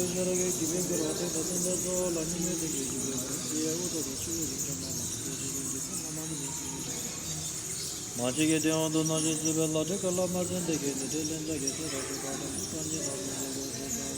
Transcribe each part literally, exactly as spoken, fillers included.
ཤ་ར་གི་དགེ་བའི་མགུར་བ་དེ་དང་སེམས་དཔའི་གཙོ་བོ་ལ་ཉི་མའི་སྟེང་གི་བཞུགས་པའི་མི་ཞེས་དབུ་ཐོག་ཏུ་ཆུ་བོ་རིན་ཆེན་མ་ལ་དུ་བོ་ཆུ་བོ་འདི་ཚོ་ལ་མ་མི་ཉན་ཞིང་། མ་གཅིག་གི་དེའང་དུ་ན་ཞིག་སྲིད་པའི་ལ་དྲི་ཀ་ལ་མ་ཟིན་དེ་གའི་ནི་དེ་ལན་ལ་གི་ཚེ་ར་ཞིག་པ་དང་སངས་རྒྱས་ལ་སོགས་པའི་སྒོ་ཚུལ་དང་།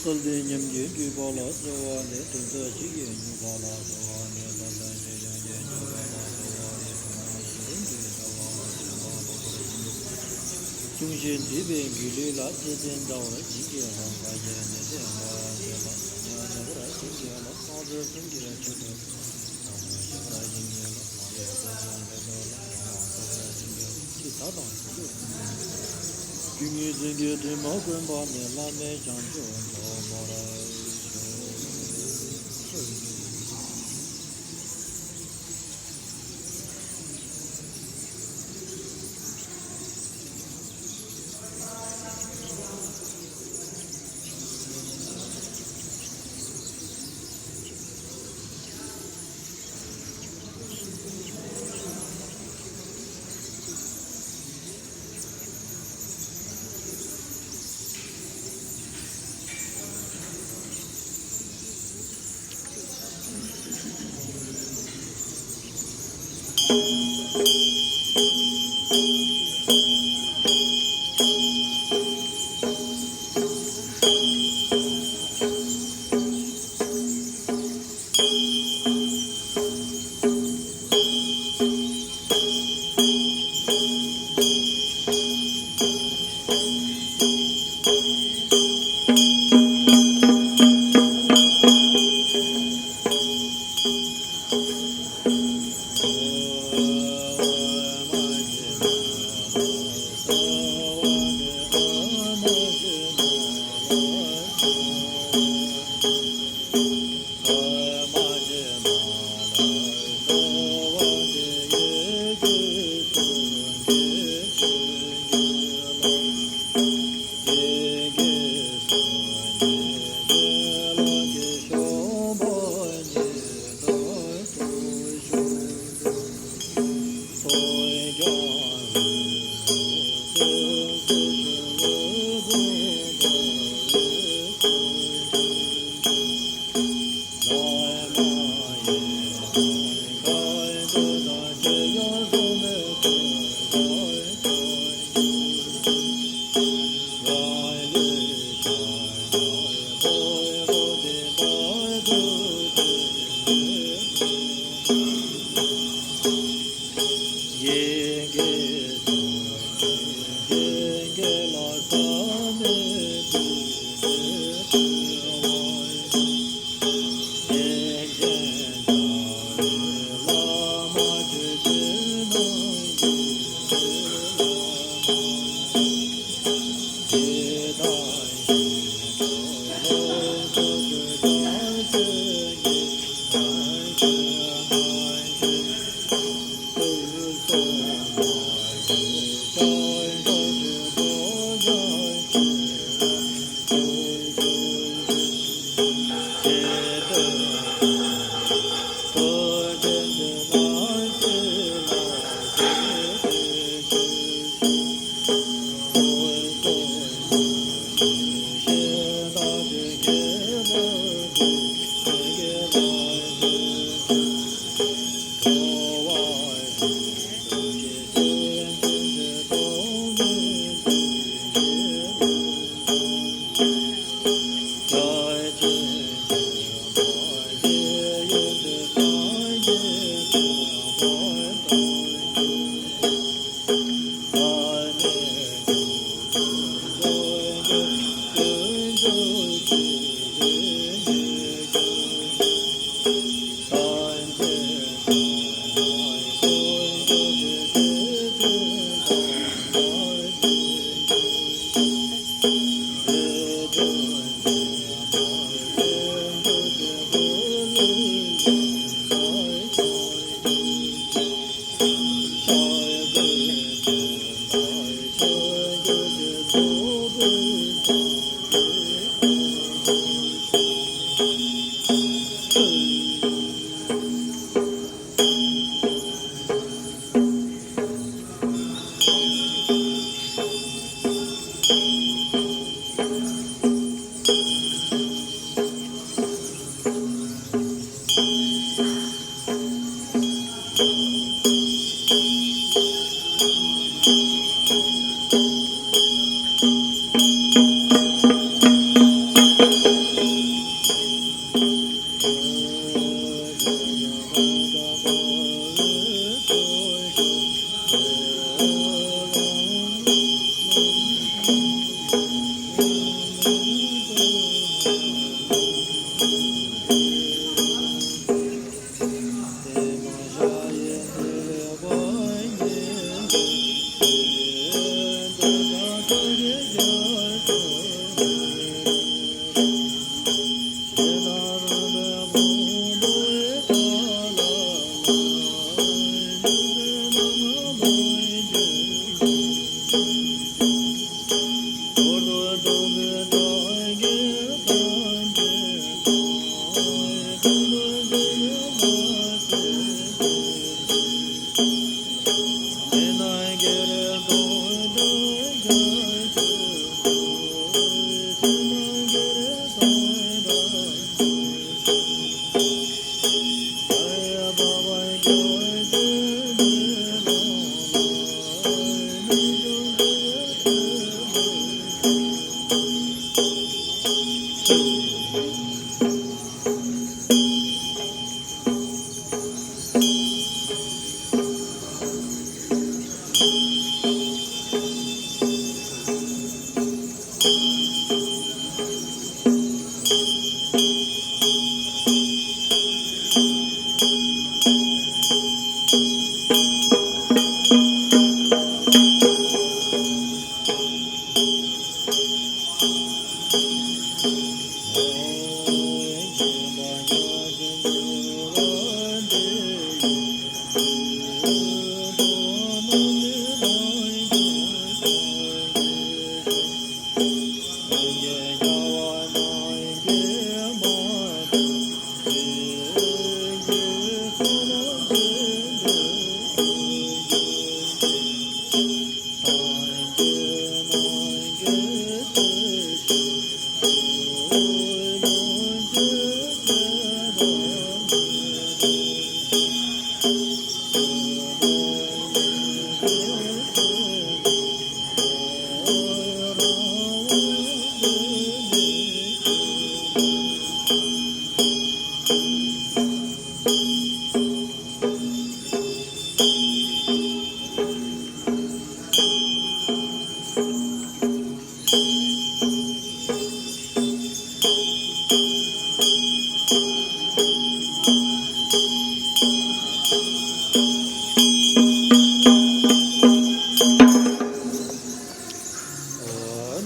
བསམ་གཏན་ཉམས་ཀྱི་འགྱུར་བ་ལ་སོགས་པ་ནི་དོན་རྩ་གཅིག་གི་འགྱུར་བ་ལ་སོགས་པ་ནི་བསམ་གཏན་ཆོས་ཅན་གྱི་འགྱུར་བ་ལ་སོགས་པ་ནི་གང་ཞིག་གི་ཐལ་བ་ཞེས་པ་ལ་སོགས་པ་ཡིན་ཏེ། ཅུང་ཞིག་འདྲིས་པའི་སྒྱུ་ལུས་ལ་ཚེ་བརྟན་ཟླ་བར་བྱིན་གྱིས་རློབ། འགའ་ཞིག་ནད་ལྡན་མ་ཞེས་ལ་ཉ་ཉེ་བར་བྱིན་གྱིས་རློབ། སངས་རྒྱས་གསུམ་གྱི་མཆོད་པ་དང་པོ་ཞེས་པར་བྱིན་གྱིས་རློབ། མ་ལུས་ཚོགས་ཆེན་ལྷ་ཚོགས་ལ་ཡང་དག་པར་བྱིན་གྱིས་རློབ། ཅེས་བདག་དང་བྱང་ཆུབ་སེམས་དཔའི་རྒྱུད་ཉིད་ཟིན་གྱིས་དྲི་མ་བཀོད་པ་ནི་བླ་མེད་བྱང་ཆུབ་འགྲོ་བར་ཤོག།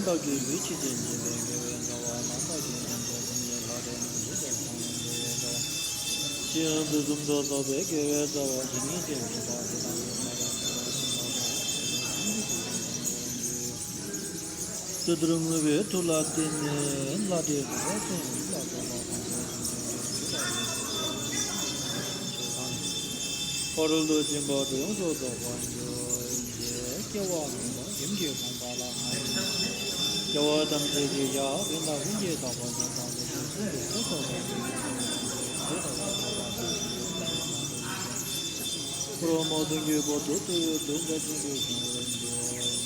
བདག་གི་ལུས་ཀྱི་རྟེན་བྱིན་པའི་དགེ་བའི་རྩ་བ་ནི། བདག་གི་ཡང་དག་པའི་ལྷ་འདྲེ་རྣམས་ཀྱི་ཐམས་ཅད་ལ་རེག་ནས་འཇིགས་པའི་ཕོངས་ལས་འདའ་བར་ཤོག། ཅི་ཡང་དུས་གསུམ་དུ་བདག་པོའི་དགེ་བའི་རྩ་བ་ཇི་སྙེད་ཅིག་བྱིན་པ་དེ་དག་གི་ས་ར་ཐ་ར་ཤིང་ལ་སོགས་པ་ཐམས་ཅད་ཀྱི་དོན་དུ་ཡང་དག་པར་ཐུགས་ཀྱིས་བཟུང་བར་བགྱི། དེ་ལྟར་བསྔོས་པའི་མཐུ་ལ་བརྟེན་ནས་ལྷ་འདྲེ་རིག་པ་ཅན་ལ་སོགས་པ་ཐམས་ཅད་ཀྱང་དེ་ལྟར་ཡོངས་སུ་རྫོགས་པར་བྱིན་གྱིས་བརླབ་པར་ཤོག་དང་། ཕ་རོལ་ཏུ་ཕྱིན་པ་དེ་ཡོངས་སུ་རྫོགས་པར་འགྱུར་ཞེས་སྐྱེ་བ་མེད་པ་རིམ་གྱིས་བཟུང་བ་ལ་སྔར་བཞིན་སྐྱེ་བ་ཐམས་ཅད་ཀྱི་ཡང་ཕན་དང་ཀུན་གྱིས་རྟག་པར་བྱེད་པ་ལ་ཞིང་གསུམ་དུ་སོ་སོར་རྟོག་པའི་ཡུལ་ཐམས་ཅད་ཀྱི་དེ་ལྟ་བུ་ཐོབ་པ་ཞིག་ཡོད་པར་མ་ནོར་ཞིང་། ཁོ་རང་མ་ཐོན་གྱི་བར་དུ་ཐུབ་པའི་དོན་མཛད་ཅིང་དུ་བྱུང་བར་འགྱུར་ཞིང་།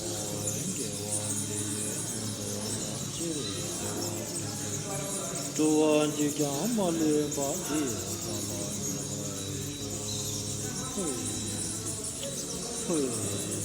ལོ། དགེ་བ་འདི་ཡིས་ཀུན་ཏུ་བདག་སྤྱིར་བསྔོ། སྤྲོ་བ་གཅིག་ཀྱང་མ་ལུས་པ། འདི་ཡིས་བདག་ལ་མྱུར་བར་ཤོག། ཧོ། ཧོ།